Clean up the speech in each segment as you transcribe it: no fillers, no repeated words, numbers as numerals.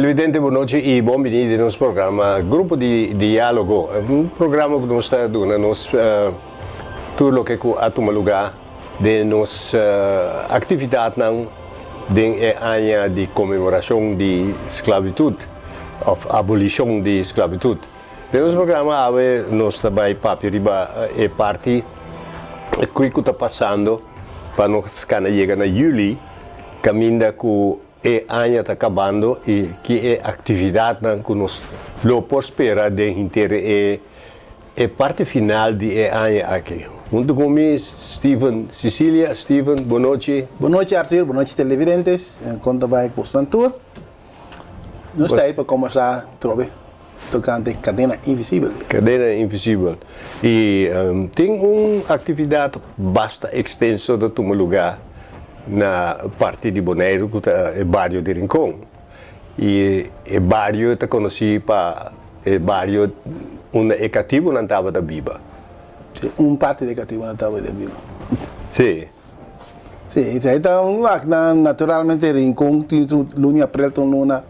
Televidente, bon nochi y bon bini den nos programa Grupo di Dialogo. Un programa cu nos ta duna nos tur loke cu a tuma luga den nos actividadnan den e aña di conmemoracion di sclavitud of abolicion di sclavitud. Den nos programa awe nos ta bay papia riba e parti cu ta pasando pa nos cana yega na juli caminda cu e aña ta kabando i ki e aktividatnan ku nos lo por spera den henter e e parti final di e aña aki. Huntu ku mi Steven Cicilia. Steven, bon nochi. Bon nochi Arthur, bon nochi televidentes. Kon ta bai ku bosnan tur? Nos ta ei pa kombersá trobe tokante kadena invisibel. Kadena invisibel. I tin un aktividat basta ekstenso ta tuma lugá na parti di Boneiru ku ta e bario di Rincon. I e bario ta konosí pa e bario unda e katibunan tabata biba. Sí, un parti di e katibunan tabata biba. Sí. Sí, esei ta un wak nan naturalmente Rincon tin su luna di aprel ta un luna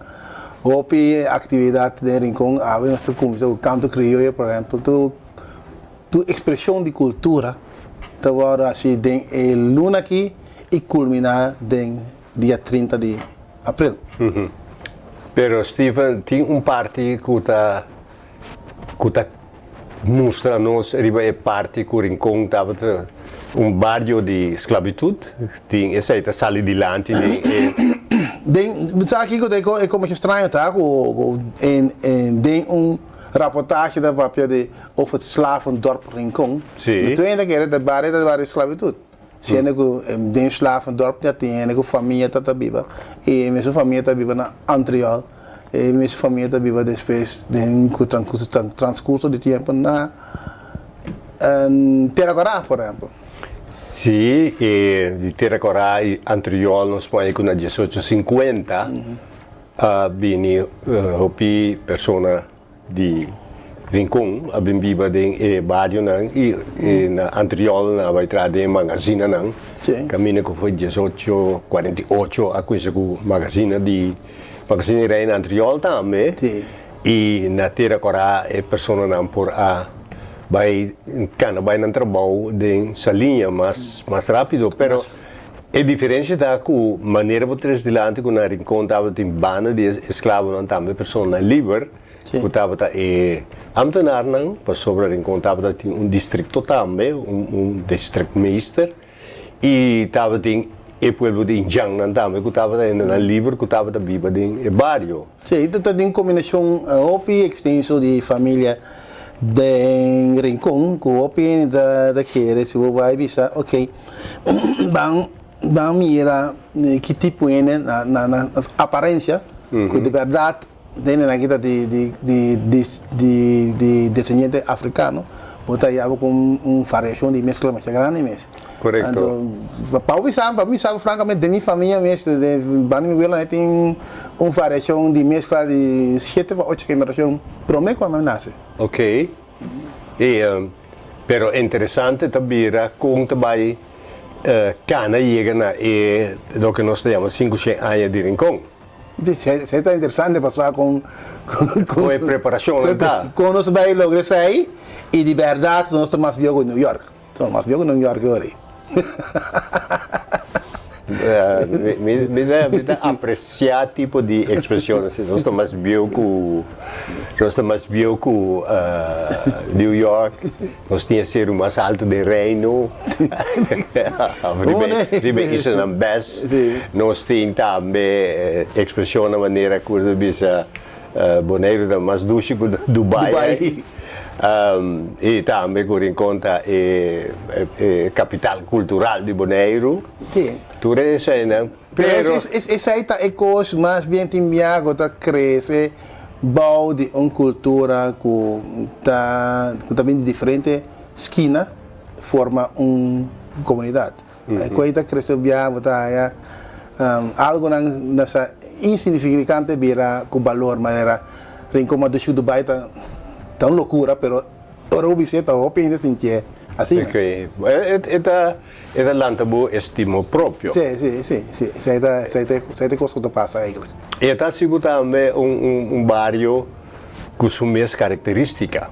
hopi aktividat den Rincon. Awe nos ta kuminsá ku kanto krioyo por ehèmpel tur Tur ekspreshon di kultura ta wòrdu hasi den e luna aki i kulminá den dia 30 di aprel. Pero Steven, tin un parti ku ta ku ta mustra nos riba e parti ku Rincon tabata un bario di sklabitut. Tin esei ta sali dilanti den e. Den, sa kiko ta e komersio straño ta ku den un raportahe ta papia di over het slavendorp Rincon. Sí. Tur hende kere ta bario ta bario sklabitut. Siendo ku den slavendorp ya tin hende ku famia ta ta biba i e mesun famia ta biba na Antriol, e mesun famia ta biba despues den ku transkurso di tiempo na Tera Kora por ehempel. Sí, e di Tera Kora i Antriol nos pone ku na 1850 a bini hopi persona di Rincon a bin biba den e barionan i na Antriol nan a bai traha den e magazinanan. Kaminda ku foi 1848 a kuminsa ku magazina di magazina di rei na Antriol tambe. I na Tera Kòrá e personanan por a bai kana bai nan trabou den Saliña mas mas rápido. Pero e diferensia ta ku manera bo tres dilanti ku na Rincon tabatin banda di e esklabonan tambe personanan liber. Ku tabata e ambtenarnan, pasobra Rincon tabata tin un distrikto tambe, un distriktmeester, i tabatin e pueblo di indjannan tambe ku tabata hendenan liber ku tabata biba den e bario. Sí, ta tin un kombinashon hopi ekstenso di familia den Rincon ku hopi hende ta kere si bo bai bisa ok ban ban mira ki tipo hende na na aparensia ku di bèrdat Den nan kita di di di di di descendiente africano bo ta yaba cu un variacion di mezcla masha grandi mes. Correcto. Anto pa bo bisa pa mi sa francamente den mi famia mes den banda di mi wela tin un variacion di mezcla di shete pa ocho generacion prome cu ami a nace. Ok. E pero interesante ta bira con ta bay cana yega na e loke nos ta yama 500 aña di Rincon. Esei ta interesante pasobra con Con e preparacionnan ta. Con nos bay logra esei y di berdad cu nos ta mas bieu cu New York. Nos mas bieu cu New York yori. Mi ta aprecia tipo di expresion asi. Nos ta mas bieu cu nos ta mas bieu cu New York. Nos tin e seru mas alto den Reino, riba e islanan bes. Nos tin tambe ekspreshonnan manera ku ta bisa Boneiru ta mas dushi ku Dubai. I tambe ku Rincon ta e kapital kultural di Boneiru. Tur eseinan. Pero esei ta e kos mas bien tin bia ku ta krese bou di un kultura ku ta ku ta bini di diferente skina forma un komunidat. E ku ei ta krese bia bo ta haya algonan na sa insignifikante bira ku balor manera Rincon Madushi Dubai ta ta un lokura pero ora bo bis'é ta hopi hende sintié. Asina. Ok. E ta e ta lanta bo estimo propio. Sí, sí, sí, sí. Esei ta esei ta esei ta e kos ku ta pasa eigentlik. E ta hasi bo tambe un un un bario ku su mes karakterístika.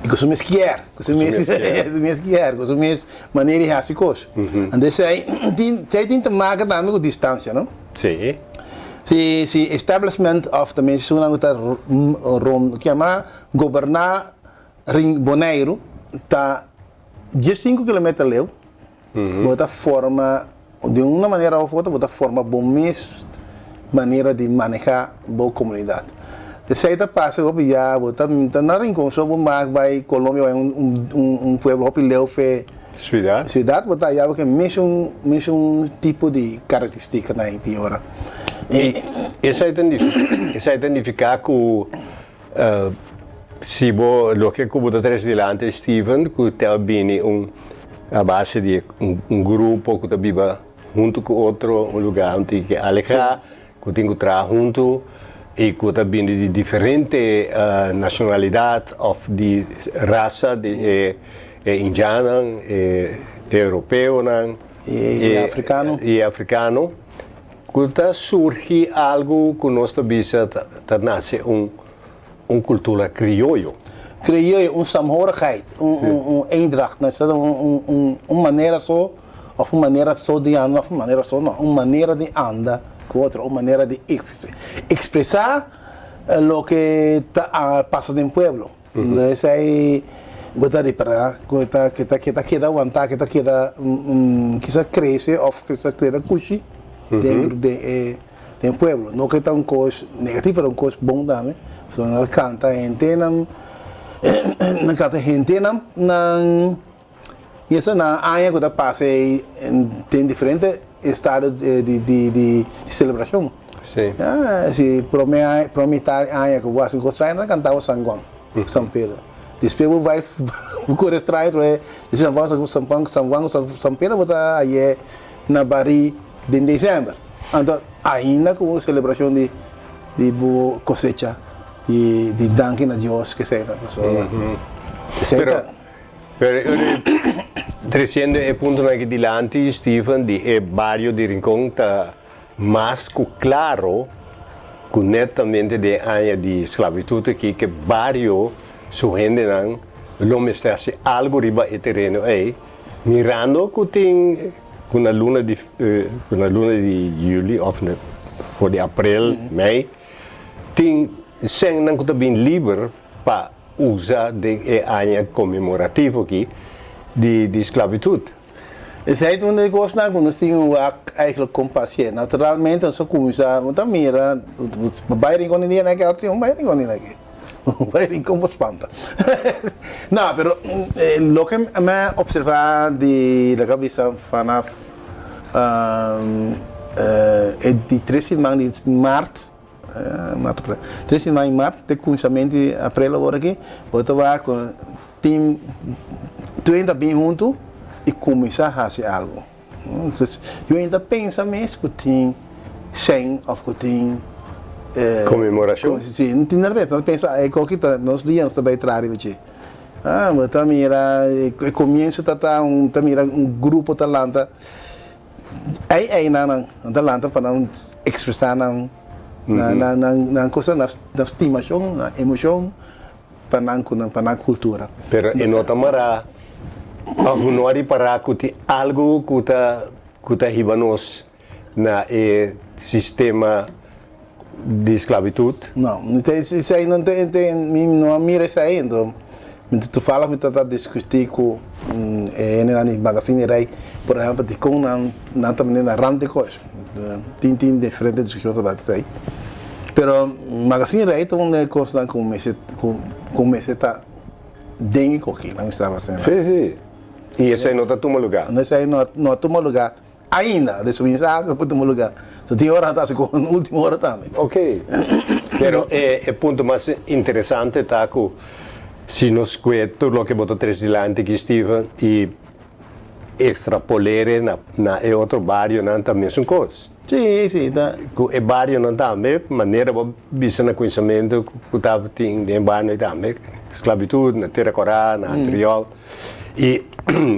I ku su mes kier, ku su mes su mes kier, ku su mes manera di hasi kos. Anto esei tin esei tin te maka tambe ku distansia, no? Sí. Si si establishment òf ta mes esunnan ku ta rond kiama goberná Rin Boneiru ta 15 kilometer leu, bo ta forma di una manera of otro bo ta forma bo mes manera di maneha bo komunidat. Esei ta pasa hopi ya bo ta na Rincon so bo mag bai Colombia bai un un pueblo hopi leu fe Siudat. Siudat bo ta haya bo ke mesun mesun tipo di karakteristika na e ora. I esei ta esei ta nifiká ku Si bo loke ku bo ta trese dilanti Steven ku ta bini un a base di un grupo ku ta biba huntu ku otro un lugar un tiki alehá ku tin ku traha huntu i ku ta bini di diferente nashonalidat òf di rasa di e indiannan e europeonan i e afrikano. Ku ta surgi algu ku nos ta bisa ta nase un un kultura krioyo. Krioyo, un saamhorigheid, un un un eendracht, no esei ta un un un manera so òf un manera so di anda òf un manera so no, un manera di anda ku otro, un manera di ekspresá loke ta pasa den pueblo. Entonces esei bo ta ripará ku ta ke ta ke ta keda wantá, ke ta keda kisa krese òf kisa keda kushi den den e den pueblo. No ke ta un kos negativo pero un kos bon tambe. Pasobra nan ta kanta hentenan nan kanta hentenan nan i esa nan aña ku ta pasa ei den diferente estado di di di selebrashon. Sí. Ya, si prome aña, prome mitad di aña ku bo hasi un kos straño, nan ta kanta bo San Juan, San Pedro. Despues bo bai bo kore straño otra vez, despues San Juan, San Juan, San Juan ku San Pedro bo ta haye na barí den december. Anto ainda ku selebrashon di di bo kosecha, di di danki na Dios, kesei nan. Pasobra esei ta. Pero tresiendo e puntonan aki dilanti, Steven, di e bario di Rincon ta Mas ku klaro ku netamente den aña di sklabitut aki ke bario su hendenan lo mester hasi algu riba e tereno ei, mirando ku tin ku na luna di ku na luna di juli òf for di aprel, mei tin sènnan ku ta bin liber pa usa den e aña konmemorativo aki di sklabitut. Esei ta un di e kosnan ku nos tin wak eigenlijk kon pasié. Naturalmente nos a kuminsá, bo ta mira, bo bai Rincon di dia naki, awor tin un bai Rincon di naki. Un bai Rincon bo spanta. No, pero loke mi a opservá di loke a bisa vanaf e di tres siman di mart, tres siman di mart te kuminsamentu di aprel awor aki, bo ta wak ku Tin tur ta bin huntu i kuminsá hasi algu. Entonces yo ainda pensa mes ku tin sèn òf ku tin Konmemorashon. Si, no tin nada pensa. Nos pensa e koki ta nos dia nos ta bai traha riba dje. Ah, bo ta mira e komienso ta ta un ta mira un grupo ta lanta ei einan nan ta lanta pa nan ekspresá nan nan nan kosa nan stimashon nan emoshon. Pa nan ku nan, pa nan kultura. Pero e no ta mará òf bo no a ripará ku tin algu ku ta ku ta hiba nos na e sistema di sklabitut? No, esei no ta mi no a mira esei anto mi ta tufallig mi ta ta diskutí ku e hendenan di Magazine di Rei por ehèmpel dikon nan nan ta manera rant di kos tin tin diferente diskushon tabata esei. Pero Magazine Rey ta un di e kosnan ku mester ku mester ta den e koki nan mester hasi. Sí, sí. I esei no ta tuma lugá. No, esei no no a tuma lugá ainda. Despues mi sa ku por tuma lugá. So tin ora nan ta hasi ku último ora tambe. Ok. Pero e e punto mas interesante ta ku si nos kue tur loke bo ta trese dilanti aki Steven i ekstrapolere na na e otro barionan ta mesun kos. Sí, sí, ta. Ku e barionan tambe, manera bo bisa na kuminsamentu ku tabatin den e bario tambe, sklabitut na Tera Kòrá, na Antriol. I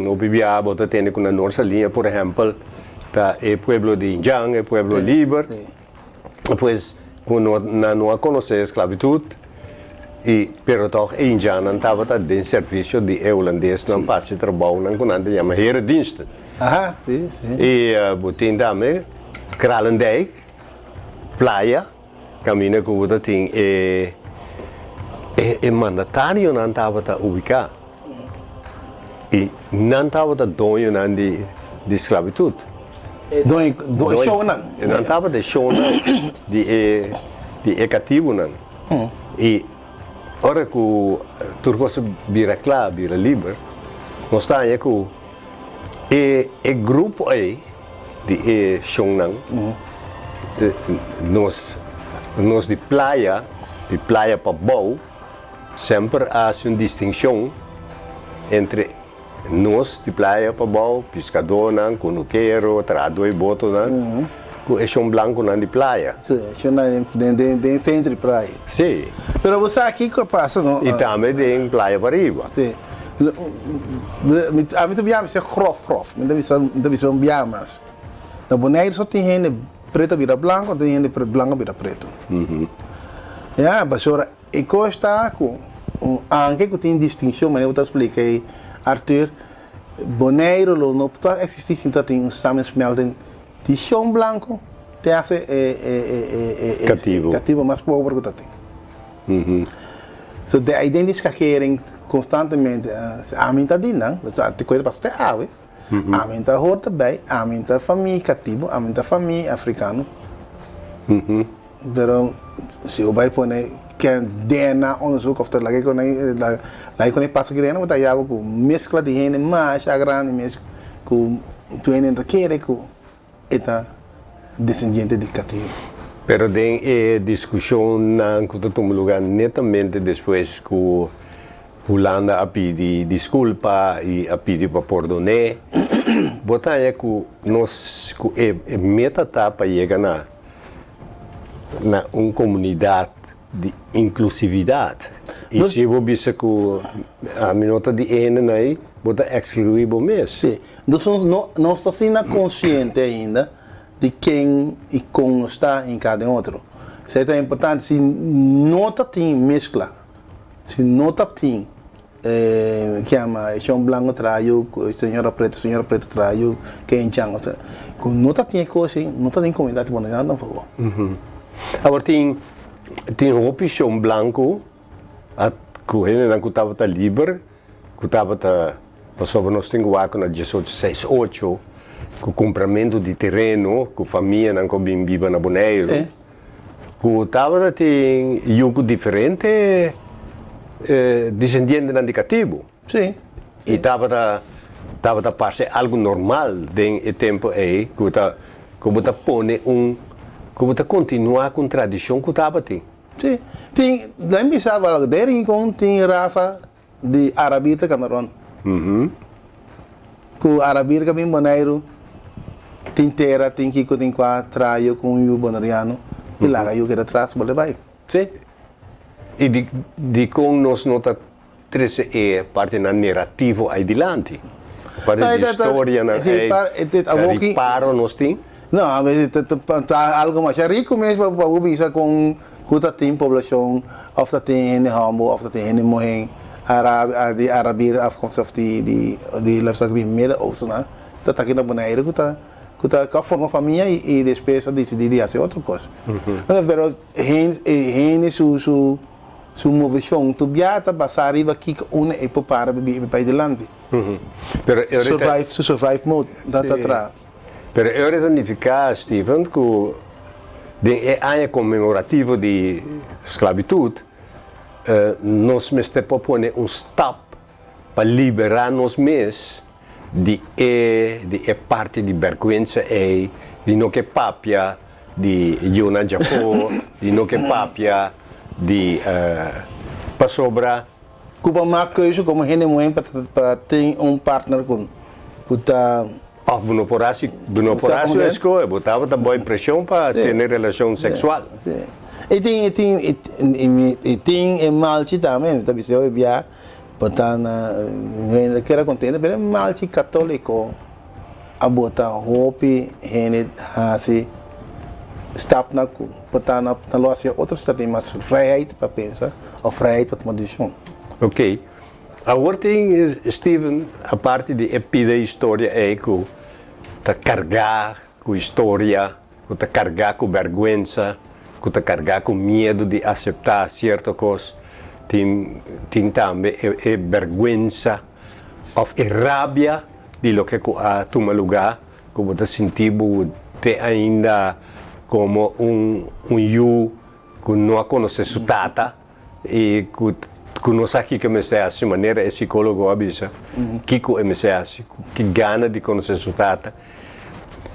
hopi biaha bo ta tende ku na Noord Saliña, por ehèmpel, ta e pueblo di Indjan, e pueblo liber. Pues ku no nan no a konosé sklabitut i pero tòg e indjannan tabata den servisio di e hulandesnan pa hasi trabounan ku nan ta yama herediensten. Aha, si, si. I bo tin tambe Kralendijk, playa, kaminda ku bo ta tin e e mandatarionan tabata ubiká i nan tabata doñonan di di sklabitut. Doño e shownan. Nan tabata e shownan di e di e katibunan. I ora ku tur kos a bira kla, bira liber, nos ta haña ku e e grupo ei di e shownan, nos nos di playa, di playa pa bou, semper a hasi un distinshon entre Nos di playa pabou, piskadónan, kunukero, trahadó e botonan, ku e shon blankunan di playa. Sí, e shonnan den sentro di playa. Sí. Pero bo sa kiko a pasa, no? I tambe den playa pariba. Sí. Ami ta biaha mi sa grof grof, mi ta bisa mi ta bisa un biaha mas. Na Boneiru so tin hende pretu a bira blanku, tin hende blanku a bira pretu. Ya, pasobra E kos ta ku anke ku tin distinshon, manera bo ta splika ei Arthur, Boneiru lo no ta eksistí si no ta tin un samensmelting di shon blanku te hasta e katibu mas pober ku ta tin. So de identiskakering konstantemente, ami ta di nan, te koe ta pasa te awe, ami ta hor ta bai, ami ta famia katibu, ami ta famia afrikano. Pero si bo bai pone ken DNA onderzoek of ta laga ku nan laga ku nan pasa ki DNA bo ta haya bo ku meskla di hende masha grandi mes ku tur hende ta kere ku e ta desendiente di katibu. Pero den e diskushonnan ku ta tuma luga netamente despues ku Hulanda a pidi diskulpa i a pidi pa pordon'é, bo ta haña ku nos ku e meta ta pa yega na na un komunidat di inklusividat. I si bo bisa ku ami no ta di e hendenan ei, bo ta ekskluí bo mes. Sí. Nos no nos ta asina konsiente ainda di ken i kon nos ta hinká den otro. Esei ta importante. Si no ta tin meskla, si no ta tin Kiama e shon blanco traha yu ku e señora preto, señora preto traha yu ku e inchan. Osea, ku no ta tin e kos ei, no ta tin komunidat boneriano tampoco. Awor tin tin hopi shon blanco a ku hendenan ku tabata liber, ku tabata pasobra nos tin ku wak ku na diesocho seis ocho ku kumpramentu di tereno ku famianan ku a bin biba na Boneiru. Ku tabata tin yu ku diferente desendientenan di katibu. Sí. I tabata tabata parse algu normal den e tempu ei ku ta ku bo ta pone un ku bo ta kontinuá ku un tradishon ku tabatin. Sí. Tin, den bisa algu, den Rincon tin rasa di Arabir ta kanta rond. Ku Arabir ka bin Boneiru, tin tera, tin kiko, tin kua, traha yu ku un yu boneriano i laga yu keda tras bolbe bai. Sí. I di dikon nos no ta trese e partinan nerativo ei dilanti? Parti di storianan ei, ta riparo nos tin? No, a veces ta algo masha rico mes pa bo bisa con cu ta tin poblacion of ta tin hende homber of ta tin hende muher arab di arabir afkomst of di di di laat di Midden Oostennan ta ta aki na Bonaire cu ta cu ta cu a forma famia y despues a dicidi di haci otro cos. Pero hende su su su movecion tur bia ta basa riba kico unda e por para pa bay dilanti. Survive su survive mode ta ta traha. Pero e ora ta nifiká, Steven, ku den e aña konmemorativo di sklabitut, nos mester por pone un stap pa liberá nos mes di e di e parti di bèrgwensa ei, di no ke papia di yunan djafó, di no ke papia di pasobra. Ku bo mak keuze komo hende muhé pa tin un partner ku ta. Òf bo no por hasi, bo no por hasi un eskohe, bo tabata bou preshon pa tene relashon seksual. Sí. I tin, i tin, i tin e malchi tambe, mi ta bisa hopi bia, por ta na, mi ta keda kontento, pero e malchi katoliko a bota hopi hende hasi stapnan ku por ta na lo hasi otro stap tin mas vrijheid pa pensa òf vrijheid pa tuma desishon. Oké. Awor tin Steven, aparte di e pida historia ei ku ta kargá ku historia, ku ta kargá ku bèrgwensa, ku ta kargá ku miedu di aseptá sierto kos, tin tin tambe e e bèrgwensa òf e rabia di loke ku a tuma lugá, ku bo ta sinti bo te ainda komo un un yu ku no a konosé su tata. I ku ku no sa kiko e mester hasi, manera e sikólogo a bisa kiko e mester hasi, ku ki gana di konosé su tata.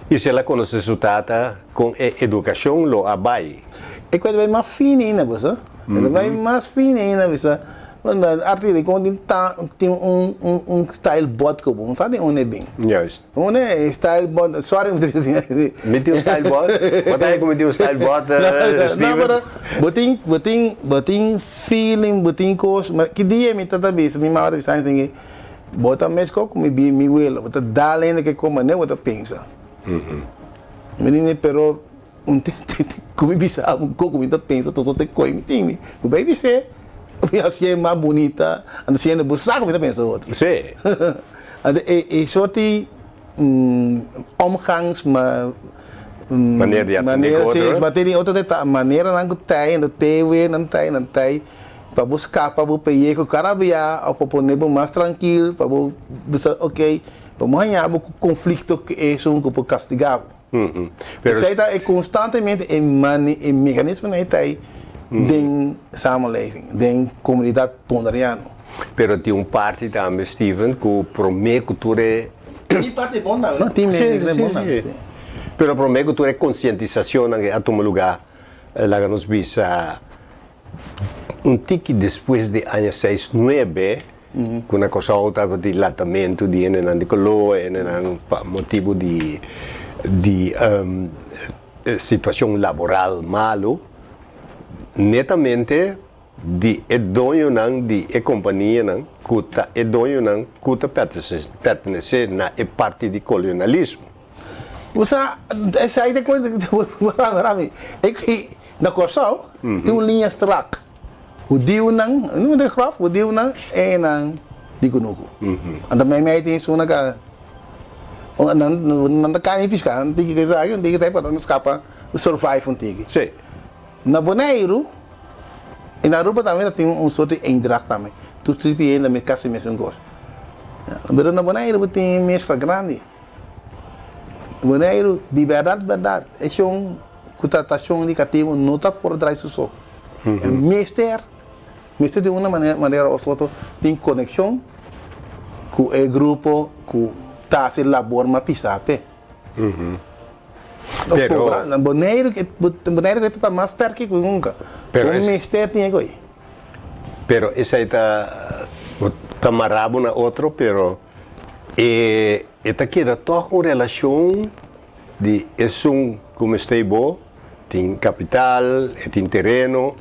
I si el a konosé su tata, kon e edukashon lo a bai? E ku e ta bai mas fini ainda bo sa. E ta bai mas fini ainda bisa. Arti di kon tin ta tin un un un style bot ku bo, bo sa di unda e bin. Juist. Un e style bot, sorry mi ta bisa asina. Mi tin un style bot? Bo ta haña ku mi tin un style bot, Steven? No, pero bo tin, bo tin, bo tin feeling, bo tin kos, ma ki dia mi ta ta bisa, mi mama ta bisa mi esaki, bo ta meskos ku mi mi welo, bo ta dal hende ke kon manera bo ta pensa. Mi di, pero un te ku mi bisa abo ku mi ta pensa toso te koi mi tin mi, bo bai bis'é, mi hasié mas bunita, anto si hende bo sa ku mi ta pensa otro. Sí. Anto e e sorti omgangs ma Manera di atendé ku otro. Si, manera di otro ta maneranan ku ta hende te we nan ta nan ta pa bo skapa bo peyeko kada bia òf pa pone bo mas trankil pa bo bisa ok pa bo haña bo ku konflikto ku esun ku por kastigá bo. Esei ta e konstantemente e mane e mekanismonan ei ta ei den samenleving, den komunidat boneriano. Pero tin un parti tambe, Steven, ku promé ku tur e. Tin parti bon tambe, no? Tin mekanismo bon tambe, si. Pero promé ku tur e konsientisashonnan a tuma lugá, laga nos bisa un tiki despues di aña seis nuebe, ku na Kòrsou tabatin latamentu di hendenan di koló, hendenan pa motibu di di situashon laboral malu, netamente di e doñonan di e kompanianan ku ta e doñonan ku ta pertenesé na e parti di kolonialismo. Bo sa, esei ta kos na Kòrsou tin un liña strak. Hudiunan, no ta gròf, hudiunan e nan di kunuku. Anto meimei tin esun na ka nan nan ta kani piska, nan tiki ke esaki, nan tiki esaki pa nan skapa survive un tiki. Sí. Na Boneiru i na Aruba tambe ta tin un sort di eendracht tambe. Tur tripi hende ta kasi mesun kos. Pero na Boneiru bo tin meskla grandi. Boneiru di bèrdat bèrdat e shon ku ta ta shon di katibu no ta por drai su so. E mester mester di una manera of otro tin konekshon ku e grupo ku ta hasi labor mas pisá p'e. Pero Na Boneiru Boneiru ke ta mas sterki ku nunka. Pero Bo mester tin e ko'i. Pero esei ta bo ta mará bo na otro pero e e ta keda tòg un relashon di esun ku mester bo tin kapital, e tin tereno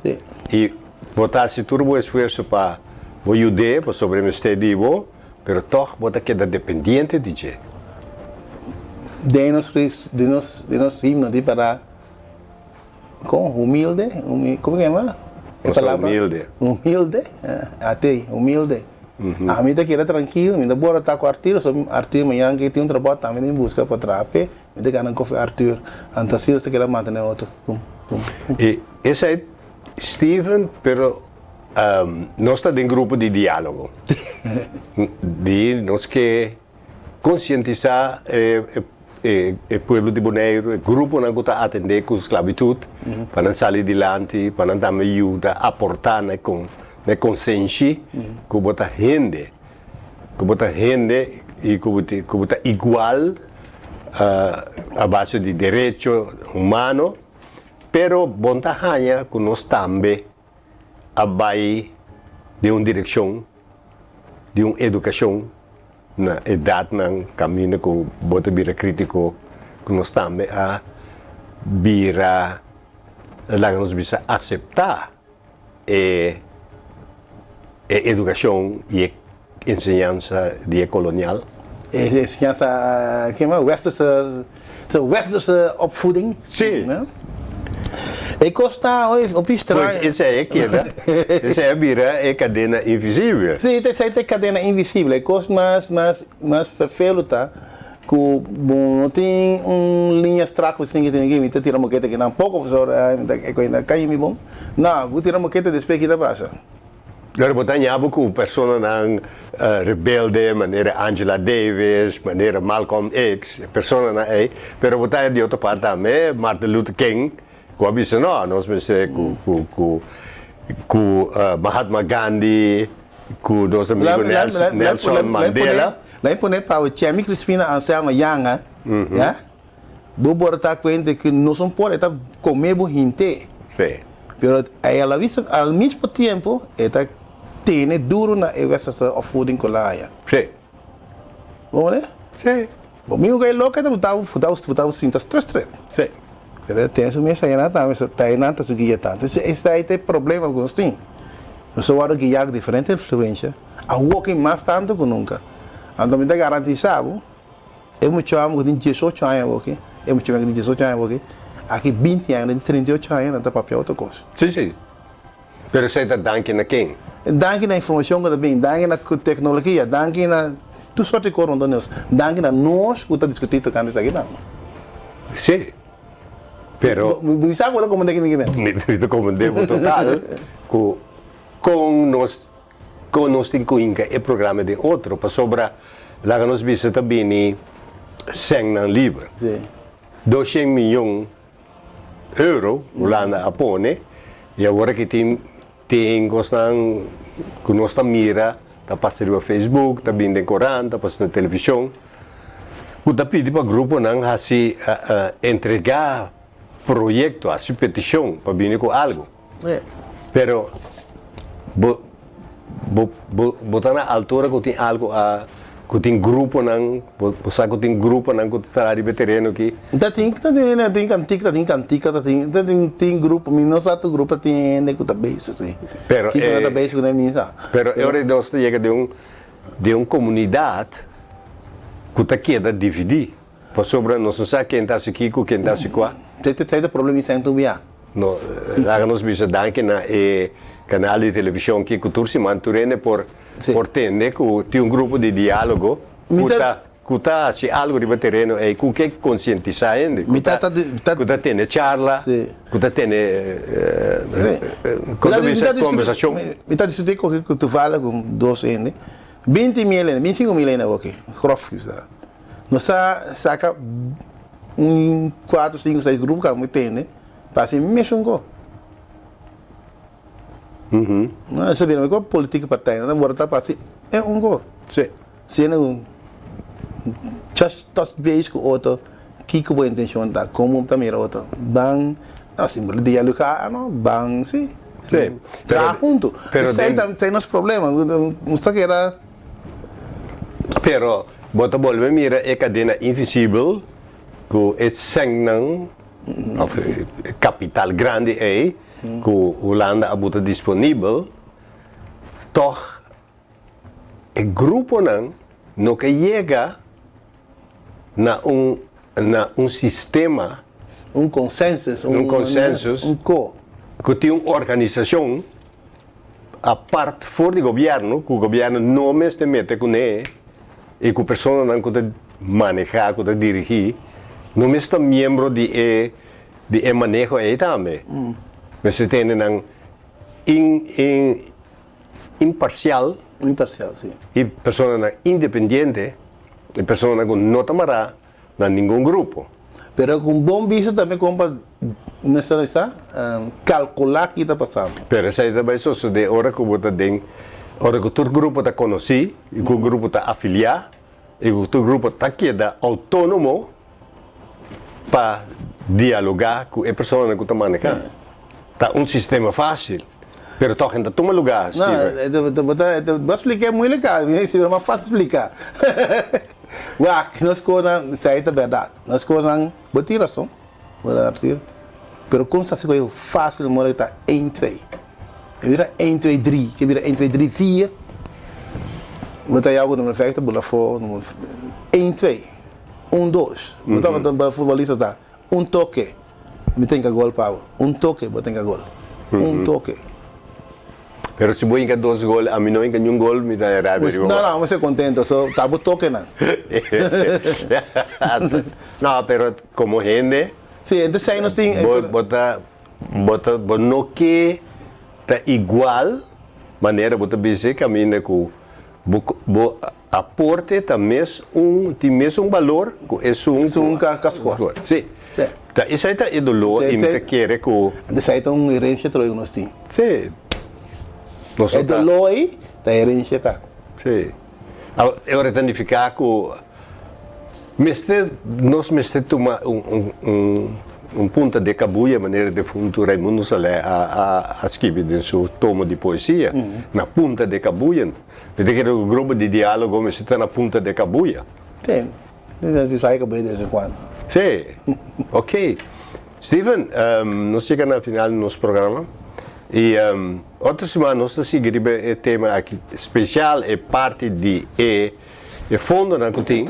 i bo ta hasi tur bo esfuerso pa bo yud'é pasobra e mester di bo, pero tòg bo ta keda dependiente di dje. Den nos den nos den nos himno di para kon humilde komo ke yama e palabra? Humilde. Humilde atei humilde. Ami ta keda trankil mi ta bora ta ku Arthur so Arthur mañan ke tin un trabou tambe ta mi buska pa traha p'e mi ta gana kofi Arthur anto asina nos ta keda mantene otro pum pum pum. E esei Steven pero nos ta den grupo di dialogo di nos ke konsientisá e e pueblo di Boneiru, e gruponan ku ta atendé ku sklabitut, pa nan sali dilanti, pa nan tambe yuda aportá na e konsenshi ku bo ta hende, ku bo ta hende i ku bo ta igual a base di derecho humano, pero bo no ta haña ku nos tambe a bai den un direkshon di un edukashon. na edatnan kaminda ku bo ta bira kritiko ku nos tambe a bira laga nos bisa aseptá e e edukashon i e enseñansa di e kolonial. E enseñansa kema westerse westerse opvoeding. Sí. E kos ta hopi straño. Pues esei a keda, esei a bira e kadena invisibel. Sí, esei ta e kadena invisibel. E kos mas mas mas ferfelu ta ku bo no tin un liña strak asin ki tene ki mi ta tira mokete kinan poko pasobra mi ta e koe ta kai mi bon. No, bo tira mokete despues ki ta pasa? Pero bo ta haña bo ku personanan rebelde manera Angela Davis, manera Malcolm X, e personanan ei, pero bo ta haña di otro parti tambe Martin Luther King ku a bisa no, nos mester ku ku ku ku Mahatma Gandhi, ku nos amigo Nelson Mandela. Laat mi pone pa bo, Chemi Crispina Anselmo Yanga, ya, bo por ta kuenta ku nos no por, e ta kome bo hinte. Sí. Pero e a la vista, al mismo tiempo, e ta tene duro na e westerse opvoeding ku el a haya. Sí. Bo mira? Sí. Bo amigo ku e loke ta bo ta bo ta sinta stret stret. Sí. Pero e tene su mes ayina tambe, so ta einan ta su guia tantu. Esei ta e problema ku nos tin. Nos a wòrdu guiá ku diferente influensha, awoki mas tantu ku nunka. Anto mi ta garantisá bo, e mucha hòmber ku tin diesocho aña awoki, e mucha muhé ku tin diesocho aña awoki, aki binti aña, nan tin 38 aña, nan ta papia otro kos. Sí, sí. Pero esei ta danki na ken? Danki na informashon ku ta bin, danki na teknologia, danki na tur sorti kos rondó nos, danki na nos ku ta diskutí tokante esaki tambe. Sí. Pero. Mi sa ku bo ta komprendé ki mi ke men. Mi ta komprendé bo total ku kon nos kon nos tin ku hinka e programa den otro pasobra laga nos bisa ta bini sènnan liber. Sí. Doshen miyon euro Hulanda a pone i awor aki tin tin kosnan ku nos ta mira ta pasa riba Facebook, ta bini den korant, ta pasa na televishon ku ta pidi pa gruponan hasi entregá proyekto, hasi petishon pa bini ku algu. Pero bo bo bo bo ta na altura ku tin algu a ku tin gruponan bo bo sa ku tin gruponan ku ta traha riba e tereno aki? Ta tin ta tin hende tin kantika ta tin kantika ta tin ta tin tin grupo mi no sa tur grupo tin hende ku ta bezig si Pero kiko nan ta bezig ku nan mi sa. Pero e ora nos ta yega den un den un komunidat ku ta keda dividí. Pasobra nos no sa ken ta hasi kiko, ken ta hasi kua. Te te te problema di sèn tur bia. No, laga nos bisa danki na e kanal di televishon ki ku tur siman tur hende por por tende ku tin un grupo di diálogo ku ta ku ta hasi algu riba tereno ei ku ke konsientisá hende, ku ta ku ta tene charla, ku ta tene kon ta bisa kombersashon. Mi ta diskutí ku toevallig ku dos hende, binti mil hende, binti sinku mil hende awoki, grof bisa. Nos a saka un kuater, sinku, seis grupo kaba mi tende pa hasi mesun ko. No esei bira mekor politika partij nan wòrdu ta pa hasi e un ko. Sí. Siendo ku just touch base ku otro kiko bo intenshon ta, kon bo ta mira otro, ban no si bo dialogá no ban si. Sí. Traha huntu. Esei ta nos problema, nos ta keda. Pero bo ta bolbe mira e kadena invisibel ku e sènnan òf e kapital grandi ei ku Hulanda a buta disponibel, tòg e gruponan no ke yega na un na un sistema, Un consensus, un consensus, un ko. Ku tin un organisashon apart for di gobièrnu, ku gobièrnu no mester mete kuné i ku personanan ku ta manehá, ku ta dirigí, no mester ta miembro di e di e maneho ei tambe. Mester tene nan in in imparsial. Imparsial, si. I personanan independiente, i personanan ku no ta mará na ningun grupo. Pero ku un bon bista tambe kon pa mester sa kalkulá ki ta pasando. Pero esei ta bai sosodé ora ku bo ta den, ora ku tur grupo ta konosí i ku grupo ta afiliá i ku tur grupo ta keda outónomo pa dialogá ku e personanan ku ta manehá. Ta un sistema fásil. Pero tòg e ta tuma lugá, Steven. No, bo ta, bo a splik'é moeilijk a, mi si mas fásil splika. Wak, nos kosnan, esei ta bèrdat, nos kosnan, bo tin rason, bo tin, pero kon sa si ku e fásil mora ta een, twee. E bira een, twee, drie, ke bira een, twee, drie, vier, bo ta yagu numero vijf ta bula afó, numero een, twee, un, dos, bo tabata ba futbolista ta un toke mi ta hinka gol pa bo, un toke bo ta hinka gol, un toke. Pero si bo hinka dos gol, ami no hinka niun gol, mi ta rabia riba bo. No, no, mi ser kontento, so ta bo tokenan. No, pero komo hende. Si, entonces esei nos tin. Bo ta. Bo ta bo no ke ta igual manera bo ta bisa e kaminda ku bo bo aporte ta mes un tin mes un balor ku esun ku ka skor. Si. Ta esei ta e dolor i mi ta kere ku. Esei ta un herensia trobe ku nos tin. Si. Nos e dolor ei ta herensia ta. Si. E ora ta nifiká ku mester nos mester tuma un un un punta de kabuya manera defuntu Raimundo Saleh a a a skibi den su tomo di poesia, na punta de kabuya. Mi ta kere ku grupo di diálogo mester ta na punta de kabuya. Sí, si sai kabuya de bes en kuando. Sí, ok. Steven, nos yega na final di nos programa i otro siman nos ta sigui riba e tema aki, spesial e parti di e e fondonan ku tin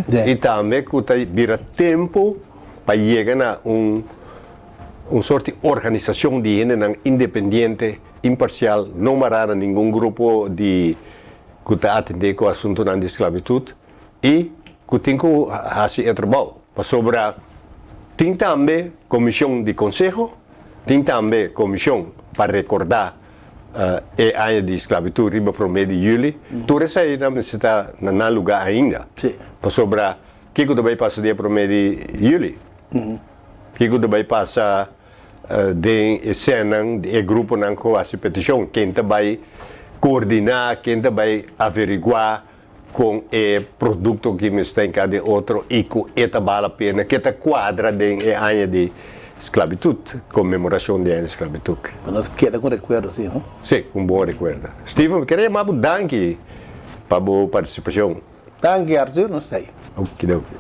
i tambe ku ta bira tempu pa yega na un un sort di organisashon di hendenan independiente, imparsial, no mará na ningun grupo di ku ta atendé ku asuntunan di sklabitut. i ku tin ku hasi e trabou, pasobra tin tambe komishon di konseho, tin tambe komishon pa rekordá e aña di sklabitut riba promé di yüli, tur eseinan mester ta na nan lugá ainda, pasobra kiko ta bai pasa dia promé di yüli? Kiko ta bai pasa den e sènnan di e gruponan ku hasi petishon? Ken ta bai koordiná, ken ta bai averiguá Con e producto ki mester hinca den otro y cu e ta bal la pena, ke ta cuadra den e aña di sclavitud, conmemoracion di aña di sclavitud. Pa nos keda cu recuerdo, si, no? Si, un bon recuerdo. Steven, mi kere yama bo danki pa bo participacion. Danki, Arthur, nos ta ei. Okidoki.